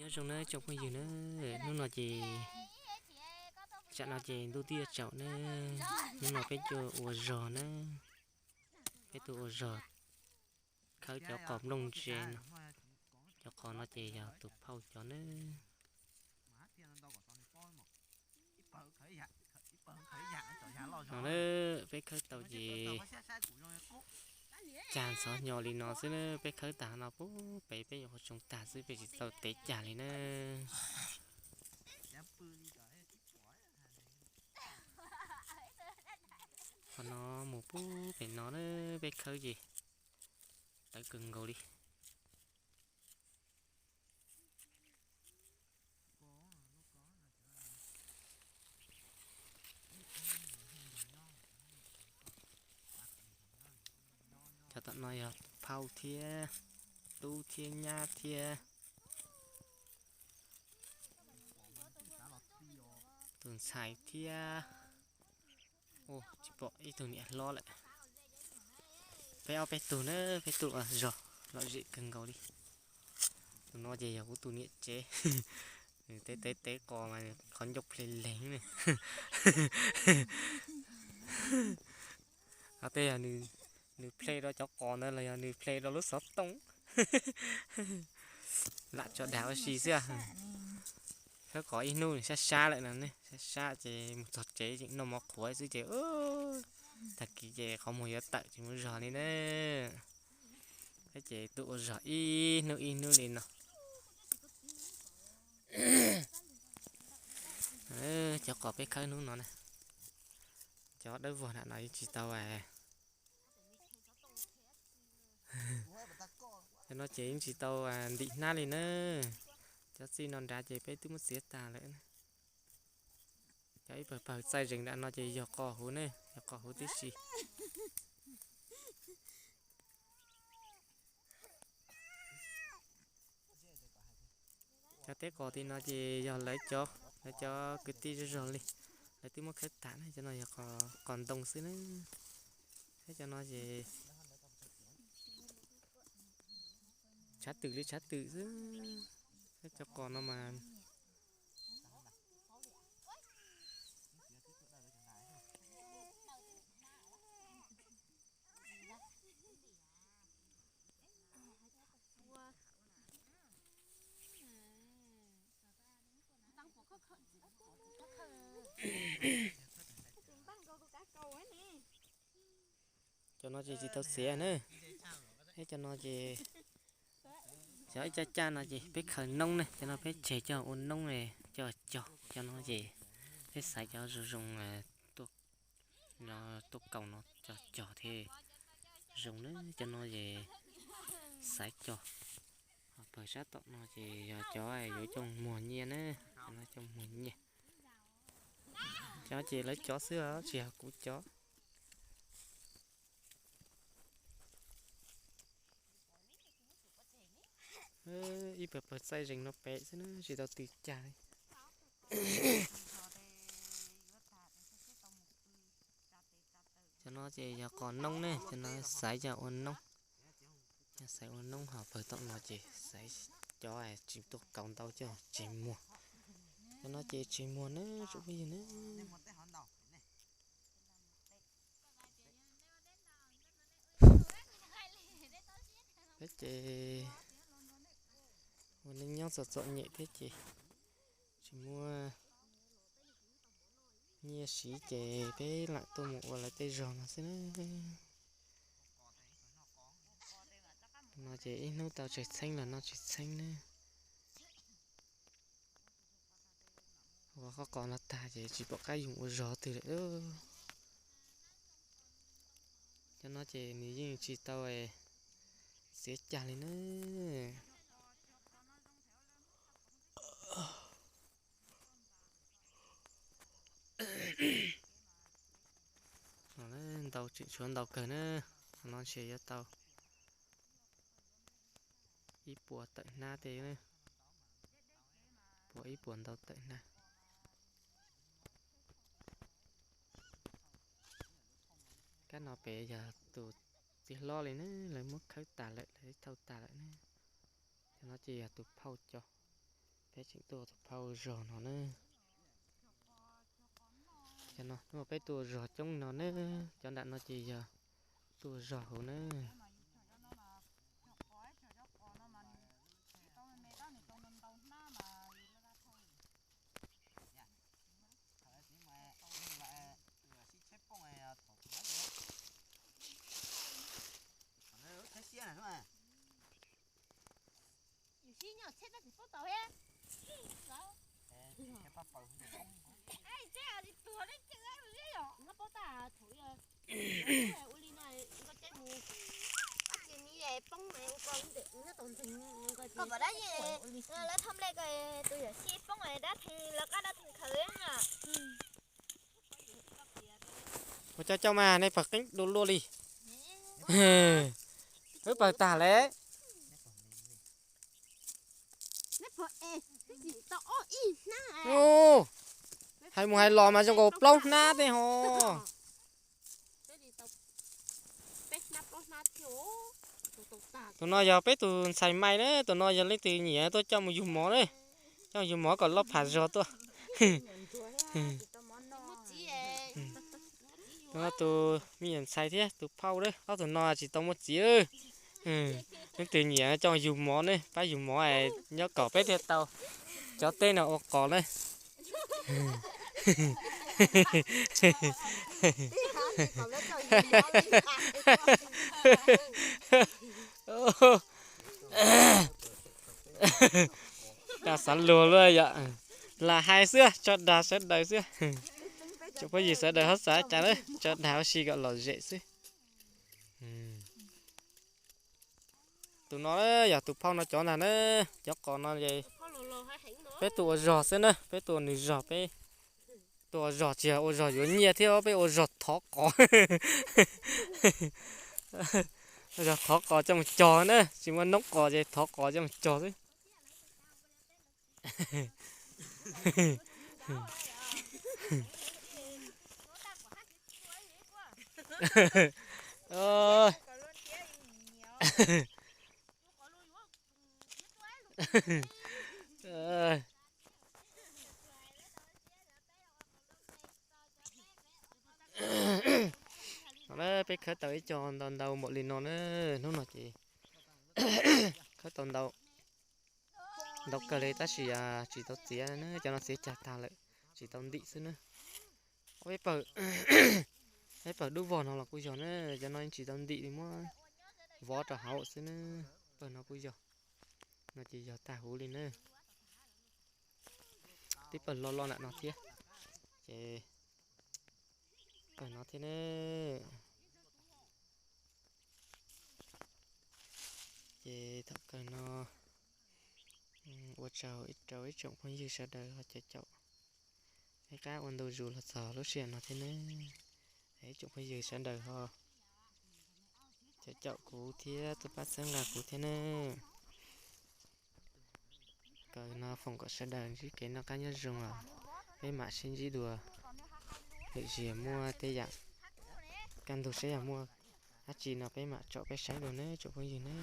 Nyob zoo nawb tsoom phooj ywg na, hnub no ces, tsam no ces ntuj twb yuav tsaus na, hnub no peb tuaj ua zog na, peb tuaj ua zog khawb cov qos nplooj ntse no, cov qos no ces yog tus phauj cov na. No na, peb khawb tau ces cag ntxhov hnyo li no xwb na, peb khawb tag no pub pem peb nyuam qhuav tsoo tag xwb, peb tsis tau tev cag li na. Qhov no mus pub pem no na, peb khawb ces tawv kawg nkaus li. Cov tom no yog phauj thiab tub thiab nyab thiab tus ntxhais thiab. Tsis pom ib tug niam hlob lawm. Peb ob peb tug na, peb tuaj ua zog lom zem kawg nkaus li. Tus no ces yog kuv tus niam tsev, nws tev tev tev qos mas qhov ncauj ple leeg ne. Qhov tej yog nws ple rau cov qos ntawd los yog nws ple rau lub xov tooj. Lam tso dag ua si xwb. Khawb qos ib hnub sab sab lawm no ne, sab sab ces mus txog tsev tseem noj mov qhuav xwb ces tag kis ces qhov muag yuav tawm tsis mus zog li na. Peb ces tuaj ua zog ib hnub ib hnub li no. Cov qos peb khawb hnub no na, cov dawb vog na no yeej tsis tau, cov no ces yeej tsis tau ntim hnab li na. Cov txij no nrad ces peb twb muab txiav tag lawm. Cov ib pawg pawg txaij zees nram no ces yog qos huv ne, yog qos huv tib si. Cov teb qos tim no ces yog lawv cov, lawv cov kwv tij zog zog li, lawv twb muab khawb tag na, cov no yog qos ntoo xwb na. Thiab cov no ces tshav twm li tshav twm xwb, thiab cov qos no mas Cov no ces tsis tau txiav na. Thiab cov no ces, cov ib caj caj no ces peb khaws noob ne, cov no peb tseg coj ua noob coj cog. Cov no ces peb xaiv cov zoo zoo tuaj, tuaj kaus no coj cog thiab zoo na. Cov no ces xaiv cog. Ho pawg sab tom no ces yog cov yuav coj muag nyiaj na, cov no coj muag nyiaj. Cov ces lawv cov xwb os, tsis yog kuv cov. Ib pawg pawg txaij zees no pem xwb na, tsis tau tw cag li. Cov no ces yog qos noob ne, cov no xaiv coj ua noob. Xaiv ua noob, ho pawg tom no ces xaiv cov tsis tuaj kaus ntau coj tseg muag. Cov no ces tseg muag na tsoom phooj ywg na. Peb ces ua neej nyob txom txom nyem thiab ces tsis muaj nyiaj siv ces peb lam tuaj mus ua lawv tej zog no xwb na. No ces ib hnub tau tsawg txheeb los noj tsawg txheeb na. Ua qhov qos no tag ces tsis pom qab yus ua zog twg lawm. Cov no ces nws yeej tsis tau txiav cag li na. Ntau, tseem tshuav ntau kawg na. Qhov no ntshe yuav tau ib puas tawm hnab tej, puas ib puas ntau tawm hnab. Kab no pem yog tus txiv hlob li na, lawv muab khawb tas lawm, lawv thauj tas lawm na. Cov no ces yog tus phauj cov. Peb tseem tuaj ua tus phauj zog no na. Cov no peb tuaj ua zog coob no na. Cov nram no ces yog tuaj ua zog hauv na. Ua coj coj mas nej pawg qeeb dua luaj li. Wb pawg tag lawm. Hais mus hais los mas zoo nkaus plaub hnab tej ho. Tus no yog peb tus ntxhais Maiv na, tus no yog leej twg nyiam tuaj coj mus yug mov na. Coj mus yug mov kom loj pham zog tuaj. Tus no tus me nyuam ntxhais thiab tus phauj na, ob tug no tsis tau muaj txiv. Leej twg nyiam coj mus yug mov ne, pab yug mov nyob kom peb thiaj tau cov teb no ua qos na. Dag xav luag luaj yom. Lam hais xwb, tso dag sawv daws xwb. Tsoom phooj ywg sawv daws ho xav cas na, tso dag ua si kom lom zem xwb. Tus no yog tus phauj no cov ntag na, cov qos no peb tuaj ua zog xwb na, peb tuaj ua nws zog, peb tuaj ua zog tsis yog ua zog yuav nyiaj thiab, peb ua zog thov qos. Zog thov qos coj mus cog na, tsis muaj noob qos ces thov qos coj mus cog xwb. Peb khawb tau ib co ntau ntau npaum li no na, hnub no ces khawb tau ntau, ntau kawg li tab sis tsis tau txiav na, cov no txiav cag tag lawm, tsis tau ntim xwb na. Peb pawg, peb pawg dub vog no los kuj yog na, cov no yeej tsis tau ntim li, muab vov rau hauv xwb na. Pawg no kuj yog, no ces yog tag huv li na. Tib pawg loj loj nram no thiab, ces pawg no thiab na. Ces thaum kawg no ua tsaug rau ib tsoom phooj ywg sawv daws ho caum caum ib qab ua ntu zus los txog lub sij hawm no thiab ne. Ib tsoom phooj ywg sawv daws ho caum caum kuv thiab tuaj pab txhawb nqa kuv thiab ne. Kawg no foom kom sawv daws ntsib kev noj qab nyob zoo os. Peb mam sib ntsib dua lwm zaus, muaj tej yam kaj ntug saib yog muaj dab tsi no peb mam tsom peb saib dua ne tsoom phooj ywg ne.